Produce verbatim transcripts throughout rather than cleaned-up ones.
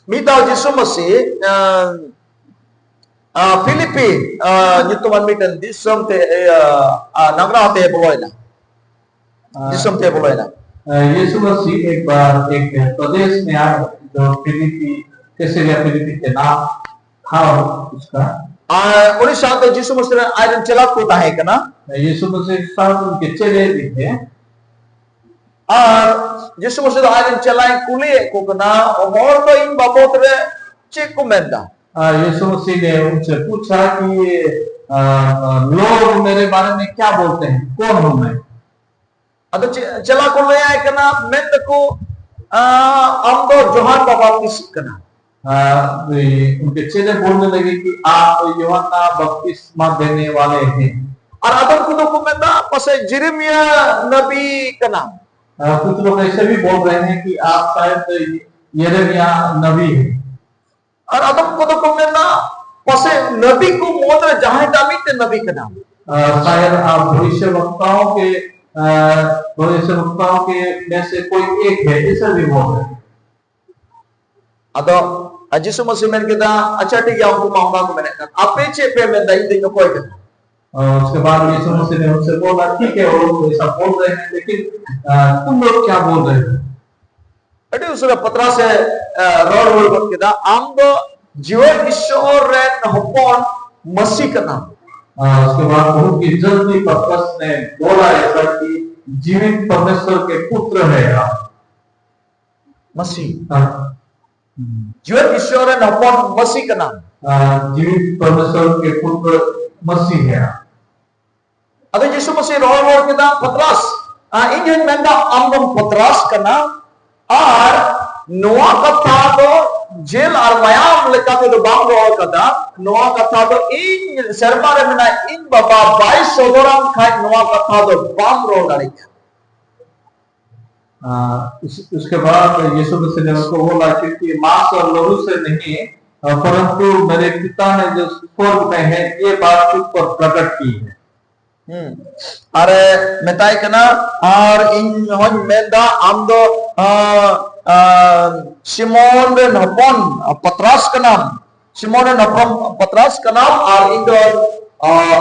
ᱢᱤᱫ ᱫᱷᱟᱣ ᱡᱤᱥᱩ ᱢᱟᱹᱥᱤ, ᱟᱸ, ᱟᱸ, ᱯᱷᱤᱞᱤᱯᱤ, ᱟᱸ, ᱧᱩᱛᱩᱢᱟᱱ ᱢᱤᱫᱴᱮᱱ ᱫᱤᱥᱚᱢ ᱛᱮ, ᱤᱭᱟᱹ, ᱟᱸ, ᱱᱟᱜᱽᱨᱟ ᱛᱮ ᱵᱚᱞᱚᱭᱮᱱᱟ᱾ ᱟᱸ, ᱫᱤᱥᱚᱢ ᱛᱮ ᱵᱚᱞᱚᱭᱮᱱᱟ᱾ ᱟᱸ, ᱭᱤᱥᱩ ᱢᱟᱹᱥᱤ ᱮᱠ ᱵᱟᱨ ᱮᱠ ᱯᱨᱚᱫᱮᱥ ᱢᱮ ᱟᱭ, ᱡᱚ ᱯᱷᱤᱞᱤᱯᱤ, ᱠᱮᱥᱟᱨᱤᱭᱟ ᱯᱷᱤᱞᱤᱯᱤ ᱠᱮ ᱱᱟᱢ ᱛᱷᱟ ᱩᱥᱠᱟ᱾ ᱟᱨ ᱩᱱᱤ ᱥᱟᱶᱛᱮ ᱡᱤᱥᱩ ᱢᱟᱹᱥᱤ ᱨᱮᱱ ᱟᱡ ᱨᱮᱱ ᱪᱮᱞᱟ ᱠᱚ ᱛᱟᱦᱮᱸ ᱠᱟᱱᱟ᱾ ᱭᱤᱥᱩ ᱢᱟᱹᱥᱤ ᱥᱟᱶ ᱩᱱᱠᱮ ᱪᱮᱞᱮ ᱵᱷᱤ ᱛᱷᱮ᱾ ᱟᱨ ᱡᱤᱥᱩ ᱢᱟᱹᱥᱤ ᱫᱚ ᱟᱡ ᱨᱮᱱ ᱪᱮᱞᱟᱭ ᱠᱩᱞᱤᱭᱮᱫ ᱠᱚ ᱠᱟᱱᱟ, ᱦᱚᱲ ᱫᱚ ᱤᱧ ᱵᱟᱵᱚᱫ ᱨᱮ ᱪᱮᱫ ᱠᱚ ᱢᱮᱱᱫᱟ? ᱟᱨ ᱭᱤᱥᱩ ᱢᱟᱹᱥᱤ ᱱᱮ ᱩᱱᱥᱮ ᱯᱩᱪᱷᱟ ᱠᱤ, ᱟ, ᱟ, ᱞᱳᱜ ᱢᱮᱨᱮ ᱵᱟᱨᱮ ᱢᱮ ᱠᱭᱟ ᱵᱳᱞᱛᱮ ᱦᱮᱸ? ᱠᱳᱱ ᱦᱩᱸ ᱢᱮ? ᱟᱫᱚ ᱪᱮ-, ᱪᱮᱞᱟ ᱠᱚ ᱞᱟᱹᱭᱟᱭ ᱠᱟᱱᱟ, ᱢᱮᱱ ᱫᱟᱠᱚ, ᱟ, ᱟᱢ ᱫᱚ ᱡᱳᱦᱟᱱ ᱵᱟᱯᱛᱤᱥᱤ ᱠᱟᱱᱟ᱾ ᱟᱨ ᱩᱱᱠᱮ ᱪᱮᱞᱮ ᱵᱳᱞᱱᱮ ᱞᱟᱹᱜᱤᱫ ᱠᱤ ᱟᱯ ᱭᱳᱦᱟᱱᱟ ᱵᱟᱯᱛᱤᱥᱢᱟ ᱫᱮᱱᱮ ᱣᱟᱞᱮ ᱦᱮᱸ᱾ ᱟᱨ ᱟᱫᱚᱢ ᱠᱚᱫᱚ ᱠᱚ ᱢᱮᱱᱫᱟ, ᱯᱟᱥᱮᱡ ᱡᱮᱨᱮᱢᱤᱭᱟ ᱱᱟᱵᱤ ᱠᱟᱱᱟ᱾ ᱟᱨ ᱠᱩᱪ ᱞᱳᱜ ᱮᱥᱮ ᱵᱷᱤ ᱵᱳᱞ ᱨᱮᱦᱮ ᱦᱮᱸ ᱠᱤ ᱟᱯ ᱥᱟᱭᱟᱫ ᱭᱮᱨᱮᱢᱤᱭᱟ ᱱᱟᱵᱤ ᱦᱮᱸ᱾ ᱟᱨ ᱟᱫᱚᱢ ᱠᱚᱫᱚ ᱠᱚ ᱢᱮᱱᱟ, ᱯᱟᱥᱮᱡ ᱱᱟᱵᱤ ᱠᱚ ᱢᱩᱫᱽ ᱨᱮ ᱡᱟᱦᱟᱸᱭ ᱫᱚ ᱢᱤᱫᱴᱮᱱ ᱱᱟᱵᱤ ᱠᱟᱱᱟ᱾ ᱟᱨ ᱥᱟᱭᱟᱫ ᱟᱯ ᱵᱷᱚᱵᱤᱥᱭᱚᱵᱚᱠᱛᱟᱣ ᱠᱮ, ᱟᱨ ᱵᱷᱚᱵᱤᱥᱭᱚᱵᱚᱠᱛᱟᱣ ᱠᱮ ᱢᱮ ᱥᱮ ᱠᱳᱭ ᱮᱠ ᱦᱮ, ᱮᱥᱮ ᱵᱷᱤ ᱵᱳᱞ ᱨᱮᱦᱮ ᱦᱮᱸ᱾ ᱟᱫᱚ ᱡᱤᱥᱩ ᱢᱟᱹᱥᱤ ᱢᱮᱱ ᱠᱮᱫᱟ, ᱟᱪᱪᱷᱟ, ᱴᱷᱤᱠ ᱜᱮᱭᱟ, ᱩᱱᱠᱩ ᱢᱟ ᱚᱱᱠᱟ ᱠᱚ ᱢᱮᱱᱮᱫ ᱠᱟᱱ, ᱟᱯᱮ ᱪᱮᱫ ᱯᱮ ᱢᱮᱱᱫᱟ, ᱤᱧ ᱫᱚᱧ ᱚᱠᱚᱭ ᱠᱟᱱᱟ? और उसके बाद यीशु मसीह ने उनसे बोला, ठीक है, वो लोग ऐसा बोल रहे हैं, लेकिन, अ, तुम लोग क्या बोल रहे हो? ᱟᱹᱰᱤ ᱩᱥᱟᱹᱨᱟ ᱯᱟᱛᱨᱟᱥ ᱮ, ᱮ, ᱨᱚᱲ ᱨᱩᱣᱟᱹᱲ ᱜᱚᱫ ᱠᱮᱫᱟ, ᱟᱢ ᱫᱚ ᱡᱤᱣᱮᱫ ᱤᱥᱥᱚᱨ ᱨᱮᱱ ᱦᱚᱯᱚᱱ ᱢᱟᱹᱥᱤ ᱠᱟᱱᱟᱢ᱾ हाँ, उसके बाद बहुत ही जल्दी पतरस ने बोला ऐसा कि जीवित परमेश्वर के पुत्र है आप। ᱢᱟᱹᱥᱤ᱾ हाँ। ᱡᱤᱣᱮᱫ ᱤᱥᱥᱚᱨ ᱨᱮᱱ ᱦᱚᱯᱚᱱ ᱢᱟᱹᱥᱤ ᱠᱟᱱᱟᱢ᱾ हाँ, जीवित परमेश्वर के पुत्र मसीह है आप। ᱟᱫᱚ ᱡᱤᱥᱩ ᱢᱟᱹᱥᱤ ᱨᱚᱲ ᱨᱚᱲ ᱠᱮᱫᱟ, ᱯᱟᱛᱨᱟᱥ, ᱟ, ᱤᱧ ᱦᱚᱧ ᱢᱮᱱᱫᱟ, ᱟᱢ ᱫᱚᱢ ᱯᱟᱛᱨᱟᱥ ᱠᱟᱱᱟ᱾ ᱟᱨ ᱱᱚᱣᱟ ᱠᱟᱛᱷᱟ ᱫᱚ ᱡᱮᱞ ᱟᱨ ᱢᱟᱭᱟᱢ ᱞᱮᱠᱟ ᱛᱮᱫᱚ ᱵᱟᱢ ᱨᱚᱲ ᱠᱟᱫᱟ᱾ ᱱᱚᱣᱟ ᱠᱟᱛᱷᱟ ᱫᱚ ᱤᱧ ᱥᱮᱨᱢᱟ ᱨᱮ ᱢᱮᱱᱟᱭ ᱤᱧ ᱵᱟᱵᱟ ᱵᱟᱭ ᱥᱚᱫᱚᱨᱟᱢ ᱠᱷᱟᱡ ᱱᱚᱣᱟ ᱠᱟᱛᱷᱟ ᱫᱚ ᱵᱟᱢ ᱨᱚᱲ ᱫᱟᱲᱮᱭᱟᱜᱼᱟ᱾ हाँ, उस, उसके बाद यीशु मसीह ने उनको बोला, क्योंकि मांस और लहू से नहीं, अ, परंतु मेरे पिता ने जो स्वर्ग में है, ये बात तुझ पर प्रकट की है। ᱦᱩᱸ᱾ ᱟᱨᱮ ᱢᱮᱛᱟᱭ ᱠᱟᱱᱟ, ᱟᱨ ᱤᱧ ᱦᱚᱧ ᱢᱮᱱᱫᱟ, ᱟᱢ ᱫᱚ, ᱟᱸ, ᱟᱨ ᱥᱤᱢᱚᱱ ᱨᱮᱱ ᱦᱚᱯᱚᱱ ᱯᱟᱛᱨᱟᱥ ᱠᱟᱱᱟᱢ, ᱥᱤᱢᱚᱱ ᱨᱮᱱ ᱦᱚᱯᱚᱱ ᱯᱟᱛᱨᱟᱥ ᱠᱟᱱᱟᱢ, ᱟᱨ ᱤᱧ ᱫᱚ, ᱟᱨ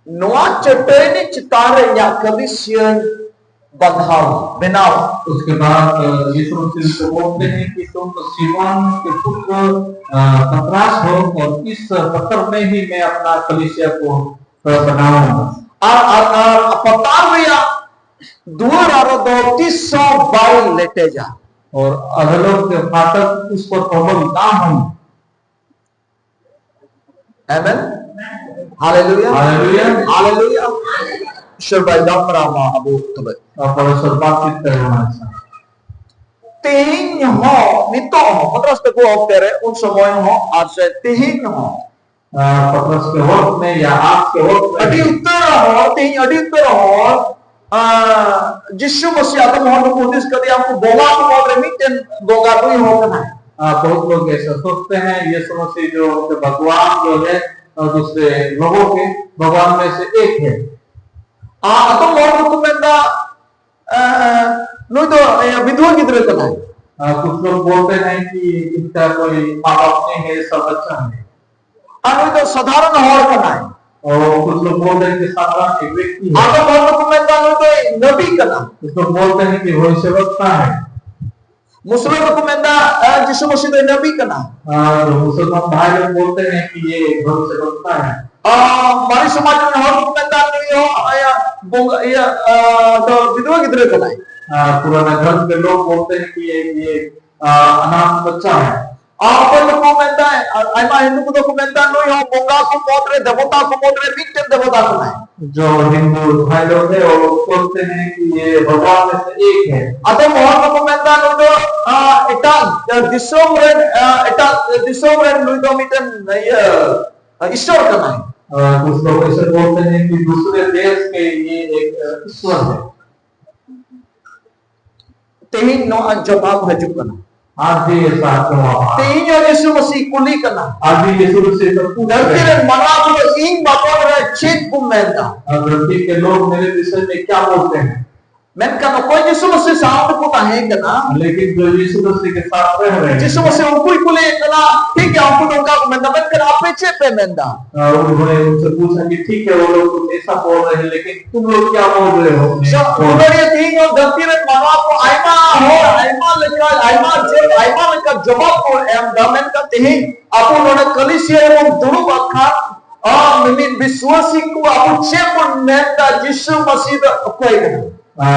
ᱱᱚᱣᱟ ᱪᱟᱹᱴᱟᱹᱱᱤ ᱪᱮᱛᱟᱱ ᱨᱮ ᱤᱧᱟᱹᱜ ᱠᱟᱹᱢᱤᱥᱤᱭᱟᱹᱧ ᱵᱟᱸᱫᱷᱟᱣ, ᱵᱮᱱᱟᱣ᱾ उसके बाद, अ, यीशु मसीह उनको बोलते हैं कि तुम तो सीमोन के पुत्र, अ, पतरस हो और इस पत्थर में ही मैं अपना कलीसिया को, अ, बनाऊंगा। ᱟᱨ, ᱟᱨ, ᱟᱨ ᱯᱟᱛᱟᱞ ᱨᱮᱭᱟᱜ ᱫᱩᱣᱟᱹᱨ ᱟᱨᱚ ᱫᱚ ᱛᱤᱥ ᱦᱚᱸ ᱵᱟᱭ ᱞᱮᱴᱮᱡᱟ᱾ और अधोलोक के फाटक उस पर प्रबल ना हो। Amen. Hallelujah. Hallelujah. Hallelujah. ईश्वर भाई दामरामा ᱟᱵᱚ ᱛᱚᱵᱮ᱾ ᱟᱵᱚ ᱥᱚᱨᱵᱟᱛᱤᱛ ᱛᱮ ᱛᱮᱦᱮᱧ ᱦᱚᱸ, ᱱᱤᱛᱚᱜ ᱦᱚᱸ, ᱯᱟᱛᱨᱟᱥ ᱛᱟᱠᱚ ᱚᱠᱛᱮ ᱨᱮ, ᱩᱱ ᱥᱚᱢᱚᱭ ᱦᱚᱸ, ᱟᱨ ᱥᱮ ᱛᱮᱦᱮᱧ ᱦᱚᱸ, ᱟᱨ ᱯᱟᱛᱨᱟᱥ ᱠᱮ ᱣᱟᱠᱛ ᱢᱮ ᱭᱟ ᱟᱡ ᱠᱮ ᱣᱟᱠᱛ ᱢᱮ, ᱟᱹᱰᱤ ᱩᱛᱟᱹᱨ ᱦᱚᱲ, ᱛᱮᱦᱮᱧ ᱟᱹᱰᱤ ᱩᱛᱟᱹᱨ ᱦᱚᱲ, ᱟᱨ ᱡᱤᱥᱩ ᱢᱟᱹᱥᱤ ᱟᱫᱚᱢ ᱦᱚᱲ ᱫᱚᱠᱚ ᱦᱩᱫᱤᱥ ᱠᱟᱫᱮᱭᱟ, ᱩᱱᱠᱩ ᱵᱚᱸᱜᱟ ᱠᱚ ᱢᱩᱫᱽ ᱨᱮ ᱢᱤᱫᱴᱮᱱ ᱵᱚᱸᱜᱟ ᱱᱩᱭ ᱦᱚᱲ ᱠᱟᱱᱟᱭ᱾ ᱟᱨ ᱵᱚᱦᱩᱛ ᱞᱳᱜ ᱮᱥᱟ ᱥᱳᱪᱛᱮ ᱦᱮᱸ, ᱭᱤᱥᱩ ᱢᱟᱹᱥᱤ ᱡᱚ ᱩᱱᱠᱩ ᱵᱷᱟᱜᱽᱣᱟᱱ ᱡᱚ ᱦᱮ, ᱟᱨ ᱫᱩᱥᱨᱮ ᱞᱳᱜᱳ ᱠᱮ ᱵᱷᱟᱜᱽᱣᱟᱱ ᱢᱮ ᱥᱮ ᱮᱠ ᱦᱮ᱾ ᱟᱨ ᱟᱫᱚᱢ ᱦᱚᱲ ᱫᱚᱠᱚ ᱢᱮᱱᱫᱟ, ᱮ, ᱱᱩᱭ ᱫᱚ, ᱮ, ᱵᱤᱫᱷᱣᱟ ᱜᱤᱫᱽᱨᱟᱹ ᱠᱟᱱᱟᱭ᱾ ᱟᱨ ᱠᱩᱪᱷ ᱞᱳᱜ ᱵᱳᱞᱛᱮ ᱦᱮᱸ ᱠᱤ ᱤᱱᱠᱟ ᱠᱳᱭ ᱢᱟᱸ ᱵᱟᱯ ᱱᱮᱦᱤ ᱦᱮ, ᱥᱟᱫᱷᱟᱨᱚᱱ ᱵᱟᱪᱪᱟ ᱦᱮ᱾ ᱟᱨ ᱱᱩᱭ ᱫᱚ ᱥᱟᱫᱷᱟᱨᱚᱱ ᱦᱚᱲ ᱠᱟᱱᱟᱭ᱾ ᱟᱨ ᱠᱩᱪᱷ ᱞᱳᱜ ᱵᱳᱞᱛᱮ ᱦᱮᱸ ᱠᱤ ᱥᱟᱫᱷᱟᱨᱚᱱ ᱮᱠ ᱵᱮᱠᱛᱤ ᱦᱮ᱾ ᱟᱫᱚᱢ ᱦᱚᱲ ᱫᱚᱠᱚ ᱢᱮᱱᱫᱟ ᱱᱩᱭ ᱫᱚᱭ ᱱᱟᱵᱤ ᱠᱟᱱᱟ᱾ ᱠᱩᱪᱷ ᱞᱳᱜ ᱵᱳᱞᱛᱮ ᱦᱮᱸ ᱠᱤ ᱵᱷᱚᱵᱤᱥᱭᱚᱵᱟᱠᱛᱟ ᱦᱮ᱾ ᱢᱩᱥᱞᱟᱹ ᱫᱚᱠᱚ ᱢᱮᱱᱫᱟ, ᱮ, ᱡᱤᱥᱩ ᱢᱟᱹᱥᱤ ᱫᱚᱭ ᱱᱟᱵᱤ ᱠᱟᱱᱟ᱾ ᱟᱨ ᱢᱩᱥᱚᱞᱢᱟᱱ ᱵᱷᱟᱭ ᱞᱳᱜ ᱵᱳᱞᱛᱮ ᱦᱮᱸ ᱠᱤ ᱭᱮ ᱵᱷᱚᱵᱤᱥᱭᱚᱵᱟᱠᱛᱟ ᱦᱮ᱾ ᱟᱨ ᱢᱟᱨᱮ ᱥᱚᱢᱟᱡᱽ ᱨᱮᱱ ᱦᱚᱲ ᱫᱚᱠᱚ ᱢᱮᱱᱫᱟ ᱱᱩᱭ ᱦᱚᱸ, ᱤᱭᱟᱹ, ᱵᱚᱸᱜᱟ, ᱤᱭᱟᱹ, ᱟ, ᱫᱚ ᱵᱤᱫᱷᱣᱟ ᱜᱤᱫᱽᱨᱟᱹ ᱠᱟᱱᱟᱭ᱾ ᱟᱨ ᱯᱩᱨᱟᱱᱟ ᱫᱷᱚᱨᱢ ᱠᱮ ᱞᱳᱜ ᱵᱳᱞᱛᱮ ᱦᱮᱸ ᱠᱤ ᱭᱮ, ᱭᱮ, ᱟ, ᱟᱱᱟᱛᱷ ᱵᱟᱪᱪᱟ ᱦᱮ᱾ ᱟᱨ ᱚᱠᱚᱭ ᱫᱚᱠᱚ ᱢᱮᱱᱫᱟ, ᱟᱨ ᱟᱭᱢᱟ ᱦᱤᱱᱫᱩ ᱠᱚᱫᱚ ᱠᱚ ᱢᱮᱱᱫᱟ ᱱᱩᱭ ᱦᱚᱸ ᱵᱚᱸᱜᱟ ᱠᱚ ᱢᱩᱫᱽ ᱨᱮ, ᱫᱮᱵᱚᱛᱟ ᱠᱚ ᱢᱩᱫᱽ ᱨᱮ ᱢᱤᱫᱴᱮᱱ ᱫᱮᱵᱚᱛᱟ ᱠᱟᱱᱟᱭ᱾ जो हिंदू भाई लोग हैं, वो बोलते हैं कि ये भगवान में से एक है। ᱟᱫᱚᱢ ᱦᱚᱲ ᱫᱚᱠᱚ ᱢᱮᱱᱫᱟ ᱱᱩᱭ ᱫᱚ, ᱟ, ᱮᱴᱟᱜ, ᱟ, ᱫᱤᱥᱚᱢ ᱨᱮᱱ, ᱟ, ᱮᱴᱟᱜ ᱫᱤᱥᱚᱢ ᱨᱮᱱ ᱱᱩᱭ ᱫᱚ ᱢᱤᱫᱴᱮᱱ, ᱤᱭᱟᱹ, ᱟ, ᱤᱥᱥᱚᱨ ᱠᱟᱱᱟᱭ᱾ ᱟᱨ ᱠᱩᱪᱷ ᱞᱳᱜ ᱮᱥᱮ ᱵᱳᱞᱛᱮ ᱦᱮᱸ ᱠᱤ ᱫᱩᱥᱨᱮ ᱫᱮᱥ ᱠᱮ ᱞᱤᱭᱮ ᱮᱠ, ᱟ, ᱤᱥᱥᱚᱨ ᱦᱮ᱾ ᱛᱮᱦᱮᱧ ᱱᱚᱣᱟ ᱡᱚᱵᱟᱵ ᱦᱤᱡᱩᱜ ᱠᱟᱱᱟ᱾ आज भी ऐसा जवाब आ रहा है। ᱛᱮᱦᱮᱧ ᱦᱚᱸ ᱡᱤᱥᱩ ᱢᱟᱹᱥᱤ ᱠᱩᱞᱤ ᱠᱟᱱᱟ᱾ आज भी यीशु मसीह से पूछ रहे ᱫᱷᱟᱹᱨᱛᱤ हैं। ᱨᱮᱱ ᱢᱟᱱᱣᱟ ᱠᱚᱫᱚ ᱤᱧ ᱵᱟᱵᱚᱫ ᱨᱮ ᱪᱮᱫ ᱠᱚ ᱢᱮᱱᱫᱟ? और धरती के लोग मेरे विषय में क्या बोलते हैं? ᱢᱮᱱᱠᱷᱟᱱ ᱚᱠᱚᱭ ᱡᱤᱥᱩ ᱢᱟᱹᱥᱤ ᱥᱟᱶ ᱛᱮᱠᱚ ᱛᱟᱦᱮᱸ ᱠᱟᱱᱟ, लेकिन जो यीशु मसीह के साथ रह रहे हैं, ᱡᱤᱥᱩ ᱢᱟᱹᱥᱤ ᱩᱱᱠᱩᱭ ᱠᱩᱞᱤᱭᱮᱫ ᱠᱟᱱᱟ, ᱴᱷᱤᱠ ᱜᱮᱭᱟ, ᱩᱱᱠᱩ ᱫᱚ ᱚᱱᱠᱟ ᱠᱚ ᱢᱮᱱᱫᱟ, ᱢᱮᱱᱠᱷᱟᱱ ᱟᱯᱮ ᱪᱮᱫ ᱯᱮ ᱢᱮᱱᱫᱟ? और उन्होंने उनसे पूछा कि ठीक है, वो लोग कुछ ऐसा बोल रहे हैं, लेकिन तुम लोग क्या बोल रहे हो? ᱥᱮ ᱦᱩᱭ ᱫᱟᱲᱮᱭᱟᱜᱼᱟ, ᱛᱮᱦᱮᱧ ᱦᱚᱸ ᱫᱷᱟᱹᱨᱛᱤ ᱨᱮ ᱢᱟᱱᱣᱟ ᱠᱚ ᱟᱭᱢᱟ ᱦᱚᱲ ᱟᱭᱢᱟ ᱞᱮᱠᱟ, ᱟᱭᱢᱟ ᱡᱮ, ᱟᱭᱢᱟ ᱞᱮᱠᱟ ᱡᱚᱵᱟᱵ ᱠᱚ ᱮᱢ ᱮᱫᱟ, ᱢᱮᱱᱠᱷᱟᱱ ᱛᱮᱦᱮᱧ ᱟᱵᱚ ᱱᱚᱰᱮ ᱠᱟᱹᱞᱤᱥᱤᱭᱟ ᱨᱮᱵᱚᱱ ᱫᱩᱲᱩᱵ ᱟᱠᱟᱱ, ᱟᱨ ᱢᱤᱢᱤᱫ ᱵᱤᱥᱣᱟᱥᱤ ᱠᱚ ᱟᱵᱚ ᱪᱮᱫ ᱵᱚᱱ ᱢᱮᱱ ᱮᱫᱟ, ᱡᱤᱥᱩ ᱢᱟᱹᱥᱤ ᱫᱚ ᱚᱠᱚᱭ ᱠᱟᱱᱟ? आ,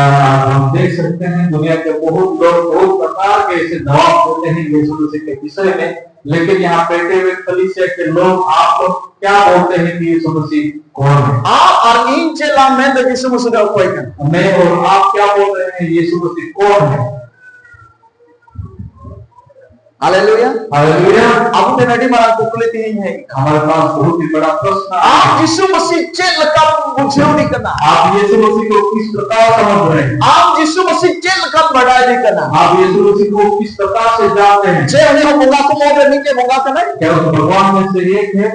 हम देख सकते हैं दुनिया के बहुत लोग बहुत प्रकार के ऐसे जवाब देते हैं यीशु मसीह के विषय में, लेकिन यहाँ बैठे हुए कलीसिया के लोग आप लोग क्या बोलते हैं कि यीशु मसीह कौन है? ᱟᱢ ᱟᱨ ᱤᱧ ᱪᱮᱫ ᱞᱟᱝ ᱢᱮᱱ ᱮᱫᱟ, ᱡᱤᱥᱩ ᱢᱟᱹᱥᱤ ᱫᱚ ᱚᱠᱚᱭ ᱠᱟᱱᱟ? मैं और आप क्या बोल रहे हैं यीशु मसीह कौन है? ᱦᱟᱞᱮᱞᱩᱭᱟ᱾ हालेलुया। ᱟᱵᱚ ᱴᱷᱮᱱ ᱟᱹᱰᱤ ᱢᱟᱨᱟᱝ ᱠᱩᱠᱞᱤ ᱛᱮᱦᱮᱧ ᱦᱮᱡ ᱟᱠᱟᱱᱟ᱾ हमारे पास बहुत ही बड़ा प्रश्न ᱟᱢ ᱟᱭᱟ। ᱡᱤᱥᱩ ᱢᱟᱹᱥᱤ ᱪᱮᱫ ᱞᱮᱠᱟᱢ ᱵᱩᱡᱷᱟᱹᱣ ᱮᱫᱮ ᱠᱟᱱᱟ? आप यीशु मसीह को किस प्रकार समझ रहे हैं? ᱟᱢ ᱡᱤᱥᱩ ᱢᱟᱹᱥᱤ ᱪᱮᱫ ᱞᱮᱠᱟᱢ ᱵᱟᱰᱟᱭ ᱮᱫᱮ ᱠᱟᱱᱟ? आप यीशु मसीह को किस प्रकार से जानते हैं? ᱡᱮ ᱩᱱᱤ ᱦᱚᱸ ᱵᱚᱸᱜᱟ ᱠᱚ ᱢᱩᱫᱽᱨᱮ ᱢᱤᱫᱴᱮᱱ ᱵᱚᱸᱜᱟ ᱠᱟᱱᱟᱭ? क्या उस भगवान में से एक है?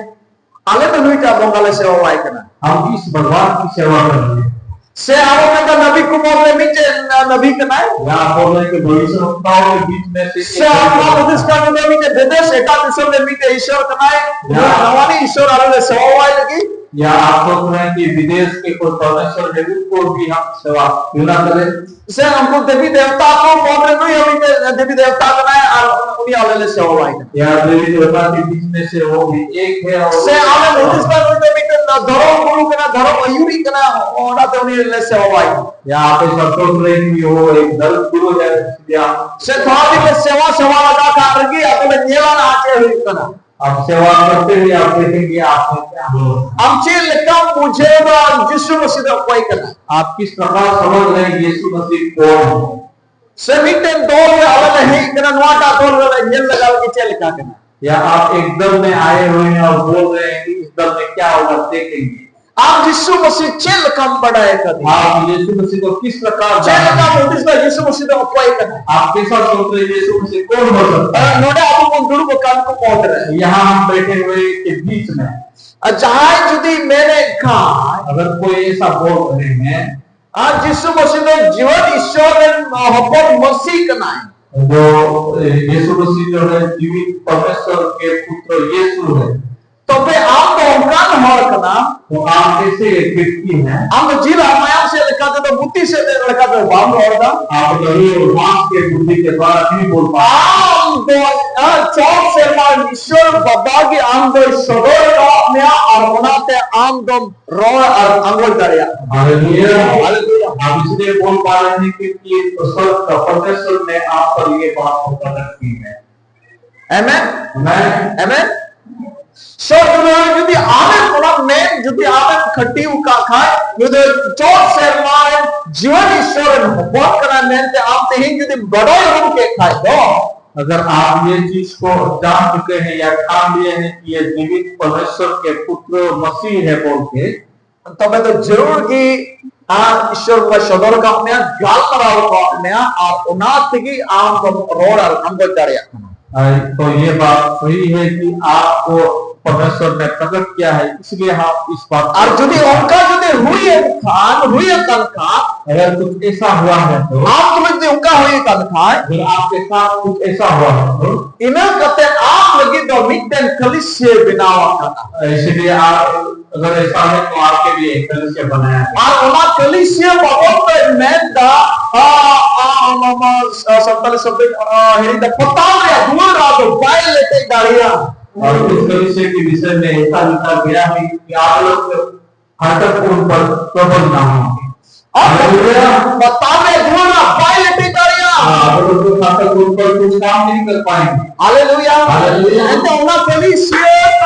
ᱟᱞᱮ ᱫᱚ ᱱᱩᱭᱴᱟᱜ ᱵᱚᱸᱜᱟ ᱞᱮ ᱥᱮᱵᱟᱣᱟᱭ ᱠᱟᱱᱟ᱾ हम इस भगवान की सेवा कर रहे हैं। ᱥᱮ ᱟᱵᱚ ᱢᱮᱱᱫᱟ ᱱᱟᱵᱤ ᱠᱚ ᱢᱩᱫᱽᱨᱮ ᱢᱤᱫᱴᱮᱱ ᱱᱟᱵᱤ ᱠᱟᱱᱟᱭ? या आप बोल रहे हैं कि भविष्यवक्ताओं के बीच में से ᱥᱮ एक ᱟᱵᱚ ᱦᱩᱫᱤᱥ ᱠᱟᱱ ᱱᱚᱰᱮ ᱢᱤᱫᱴᱮᱱ ᱵᱤᱫᱮᱥ, ᱮᱴᱟᱜ ᱫᱤᱥᱚᱢ ᱨᱮ ᱢᱤᱫᱴᱮᱱ ᱤᱥᱚᱨ ᱠᱟᱱᱟᱭ, ᱱᱚᱣᱟ ᱱᱟᱣᱟᱱᱤᱡ ᱤᱥᱚᱨ ᱟᱞᱮ ᱞᱮ ᱥᱮᱵᱟᱣᱟᱭ ᱞᱟᱹᱜᱤᱫ? या आप सोच रहे हैं कि विदेश के कोई परमेश्वर है, उसको भी हम सेवा क्यों ना करें? ᱥᱮ ᱩᱱᱠᱩ ᱫᱮᱵᱤ ᱫᱮᱵᱛᱟ ᱠᱚ ᱢᱩᱫᱽᱨᱮ ᱱᱩᱭ ᱦᱚᱸ ᱢᱤᱫᱴᱮᱱ ᱫᱮᱵᱤ ᱫᱮᱵᱛᱟ ᱠᱟᱱᱟᱭ ᱟᱨ ᱩᱱᱤ ᱟᱞᱮ ᱞᱮ ᱥᱮᱵᱟᱣᱟᱭ ᱠᱟᱱᱟ᱾ या देवी देवता के बीच में से वो भी एक है और ᱥᱮ ᱟᱞᱮ ᱦᱩᱫᱤᱥ ᱠᱟᱱ ᱱᱩᱭ ᱫᱚ ᱢᱤᱫᱴᱮᱱ ᱫᱷᱚᱨᱚᱢ ᱜᱩᱨᱩ ᱠᱟᱱᱟ, ᱫᱷᱚᱨᱚᱢ ᱟᱹᱭᱩᱨᱤᱡ ᱠᱟᱱᱟ, ᱚᱱᱟᱛᱮ ᱩᱱᱤ ᱞᱮ ᱥᱮᱵᱟᱣᱟᱭ ᱠᱟᱱᱟ᱾ या आप ऐसा सोच रहे हैं कि वो एक धर्म गुरु है, इसलिए आप ᱥᱮ ᱛᱷᱚᱲᱟ ᱫᱤᱱ ᱞᱮ ᱥᱮᱵᱟ ᱥᱮᱵᱟ ᱞᱟᱜᱟ ᱠᱟᱜ ᱨᱮᱜᱮ ᱟᱫᱚ ᱞᱮ ᱧᱮᱞᱟ ᱱᱟᱦᱟᱜ ᱪᱮᱫ ᱦᱩᱭᱩᱜ ᱠᱟᱱᱟ᱾ अब सेवा करते हुए आप देखेंगे आपने क्या बोला। ᱟᱢ ᱪᱮᱫ ᱞᱮᱠᱟᱢ ᱵᱩᱡᱷᱟᱹᱣ ᱮᱫᱟ ᱡᱤᱥᱩ ᱢᱟᱹᱥᱤ ᱫᱚ ᱚᱠᱚᱭ ᱠᱟᱱᱟ? आप किस प्रकार समझ रहे हैं यीशु मसीह कौन है? ᱥᱮ ᱢᱤᱫᱴᱮᱱ ᱫᱚᱞ ᱨᱮ ᱟᱞᱮ ᱞᱮ ᱦᱮᱡ ᱠᱟᱱᱟ, ᱱᱚᱣᱟᱴᱟᱜ ᱫᱚᱞ ᱨᱮ ᱞᱮ ᱧᱮᱞ ᱞᱟᱜᱟ ᱞᱮᱜᱮ ᱪᱮᱫ ᱞᱮᱠᱟ ᱠᱟᱱᱟ? या आप एक दल में आए हुए हैं और बोल रहे हैं कि इस दल में क्या होगा, देखेंगे। ᱟᱢ ᱡᱤᱥᱩ ᱢᱟᱹᱥᱤ ᱪᱮᱫ ᱞᱮᱠᱟᱢ ᱵᱟᱰᱟᱭ ᱟᱠᱟᱫᱮᱭᱟ? आप यीशु मसीह को किस प्रकार ᱪᱮᱫ जानते ᱞᱮᱠᱟᱢ हैं? ᱦᱩᱫᱤᱥ ᱮᱫᱟ ᱡᱤᱥᱩ ᱢᱟᱹᱥᱤ ᱫᱚ ᱚᱠᱚᱭ ᱠᱟᱱᱟ? आप कैसा सोच रहे हैं यीशु मसीह कौन हो सकता है? ᱱᱚᱰᱮ ᱟᱵᱚ ᱵᱚᱱ ᱫᱩᱲᱩᱵ ᱟᱠᱟᱱ ᱠᱚ ᱢᱩᱫᱽᱨᱮ ᱭᱟᱦᱟᱸ ᱦᱟᱢ ᱵᱮᱴᱷᱮ ᱦᱩᱭᱮ ᱠᱮ ᱵᱤᱪ ᱢᱮ ᱟᱨ ᱡᱟᱦᱟᱸᱭ ᱡᱩᱫᱤ ᱢᱮᱱᱮᱫ ᱠᱷᱟᱱ ᱟᱜᱟᱨ ᱠᱳᱭ ᱮᱥᱟ ᱵᱳᱞ ᱨᱮ ᱦᱮᱸ ᱟᱨ ᱡᱤᱥᱩ ᱢᱟᱹᱥᱤ ᱫᱚ ᱡᱤᱣᱮᱫ ᱤᱥᱥᱚᱨ ᱨᱮᱱ ᱦᱚᱯᱚᱱ ᱢᱟᱹᱥᱤ ᱠᱟᱱᱟᱭ᱾ जो यीशु मसीह जो है, जीवित परमेश्वर के पुत्र यीशु है। ᱛᱚᱵᱮ ᱟᱢ ᱫᱚ ᱚᱱᱠᱟᱱ ᱦᱚᱲ ᱠᱟᱱᱟᱢ᱾ तो आप ऐसे व्यक्ति हैं। ᱟᱢ ᱫᱚ ᱡᱤᱞ ᱟᱨ ᱢᱟᱭᱟᱢ ᱥᱮᱫ ᱞᱮᱠᱟ ᱛᱮᱫᱚ, ᱵᱩᱫᱷᱤ ᱥᱮᱫ ᱞᱮᱠᱟ ᱛᱮᱫᱚ ᱵᱟᱢ ᱨᱚᱲ ᱮᱫᱟ᱾ आप नहीं और मांस के बुद्धि के द्वारा नहीं बोल पाए। ᱟᱢ ᱫᱚ, ᱟᱨ ᱪᱚᱴ ᱥᱮᱨᱢᱟ ᱤᱥᱥᱚᱨ ᱵᱟᱵᱟ ᱜᱮ ᱟᱢ ᱫᱚᱭ ᱥᱚᱫᱚᱨ ᱟᱠᱟᱫ ᱢᱮᱭᱟ, ᱟᱨ ᱚᱱᱟᱛᱮ ᱟᱢ ᱫᱚᱢ ᱨᱚᱲ ᱟᱨ ᱟᱸᱜᱚᱪ ᱫᱟᱲᱮᱭᱟᱜ ᱠᱟᱱᱟ᱾ हालेलुया। हालेलुया। आप इसलिए बोल पा रहे हैं क्योंकि स्वर्ग का परमेश्वर ने आप पर ये बात को प्रकट की है। ᱟᱢᱮᱱ? ᱟᱢᱮᱱ। ᱟᱢᱮᱱ। ᱥᱚᱨᱜᱚ ᱨᱮ ᱡᱩᱫᱤ ᱟᱢᱮᱢ ᱚᱱᱟ ᱢᱮᱱ, ᱡᱩᱫᱤ ᱟᱢᱮᱢ ᱠᱷᱟᱹᱴᱤ ᱟᱠᱟᱫ ᱠᱷᱟᱡ, ᱡᱩᱫᱤ ᱪᱚᱴ ᱥᱮᱨᱢᱟ ᱨᱮᱱ ᱡᱤᱣᱮᱫ ᱤᱥᱥᱚᱨ ᱨᱮᱱ ᱦᱚᱯᱚᱱ ᱠᱟᱱᱟᱭ ᱢᱮᱱᱛᱮ ᱟᱢ ᱛᱮᱦᱮᱧ ᱡᱩᱫᱤᱢ ᱵᱟᱰᱟᱭ ᱩᱨᱩᱢ ᱠᱮᱫ ᱠᱷᱟᱡ ᱫᱚ, अगर आप ये चीज को जान चुके हैं या ठान लिए हैं कि ये जीवित परमेश्वर के पुत्र मसीह है बोल के, ᱛᱚᱵᱮ ᱫᱚ ᱡᱟᱹᱨᱩᱲ ᱜᱮ ᱟᱢ ᱤᱥᱥᱚᱨ ᱵᱚᱸᱜᱟ ᱥᱚᱫᱚᱨ ᱠᱟᱜ ᱢᱮᱭᱟ, ᱜᱟᱞᱢᱟᱨᱟᱣ ᱠᱟᱜ ᱢᱮᱭᱟ, ᱟᱨ ᱚᱱᱟ ᱛᱮᱜᱮ ᱟᱢ ᱫᱚᱢ ᱨᱚᱲ ᱟᱨ ᱟᱸᱜᱚᱪ ᱫᱟᱲᱮᱭᱟᱜ ᱠᱟᱱᱟ᱾ हाँ, तो ये बात सही है कि आपको परमेश्वर ने प्रकट किया है, इसलिए हम इस बात को ᱟᱨ ᱡᱩᱫᱤ ᱚᱱᱠᱟ ᱡᱩᱫᱤ ᱦᱩᱭᱮᱱ ᱠᱷᱟᱱ, ᱦᱩᱭ ᱟᱠᱟᱱ ᱠᱷᱟᱱ, अगर कुछ ऐसा हुआ है तो, ᱟᱢ ᱛᱩᱞᱩᱡ ᱡᱩᱫᱤ ᱚᱱᱠᱟ ᱦᱩᱭ ᱟᱠᱟᱱ ᱠᱷᱟᱱ, अगर आपके साथ कुछ ऐसा हुआ है तो, ᱤᱱᱟᱹ ᱠᱟᱛᱮ ᱟᱢ ᱞᱟᱹᱜᱤᱫ ᱫᱚ ᱢᱤᱫᱴᱮᱱ ᱠᱟᱹᱞᱤᱥᱤᱭᱟᱹ ᱵᱮᱱᱟᱣ ᱟᱠᱟᱱᱟ। इसीलिए आप, अगर ऐसा है तो आपके लिए एक कलीसिया बनाया है। ᱟᱨ ᱚᱱᱟ ᱠᱟᱹᱞᱤᱥᱤᱭᱟᱹ ᱵᱟᱵᱚᱫ ᱛᱮ ᱢᱮᱱᱫᱟ, ᱟ, ᱟ, ᱚᱱᱟ ᱢᱟ, ᱟ, ᱥᱟᱱᱛᱟᱲᱤ ᱥᱚᱵᱫᱚ, ᱟ, ᱦᱤᱲᱤᱧ ᱫᱟ, ᱯᱚᱛᱟᱢ ᱨᱮᱭᱟᱜ ᱫᱩᱣᱟᱹᱨ ᱟᱫᱚ ᱵᱟᱭ ᱞᱮᱴᱮᱡ ᱫᱟᱲᱮᱭᱟᱜᱼᱟ। और उस कलीसिया के विषय में ऐसा लिखा गया है कि आप लोग फाटक उन पर प्रबल ना हो। ᱟᱨ ᱯᱚᱛᱟᱢ ᱨᱮ ᱫᱩᱣᱟᱹᱨ ᱨᱮᱱᱟᱜ ᱵᱟᱭ ᱞᱮᱴᱮᱡ ᱫᱟᱲᱮᱭᱟᱜᱼᱟ। हाँ, वो लोग फाटक उन पर कुछ काम नहीं कर पाएंगे। ᱦᱟᱞᱮᱞᱩᱭᱟ। ᱦᱟᱞᱮᱞᱩᱭᱟ। ᱮᱱᱛᱮ ᱚᱱᱟ ᱠᱟᱹᱞᱤᱥᱤᱭᱟᱹ,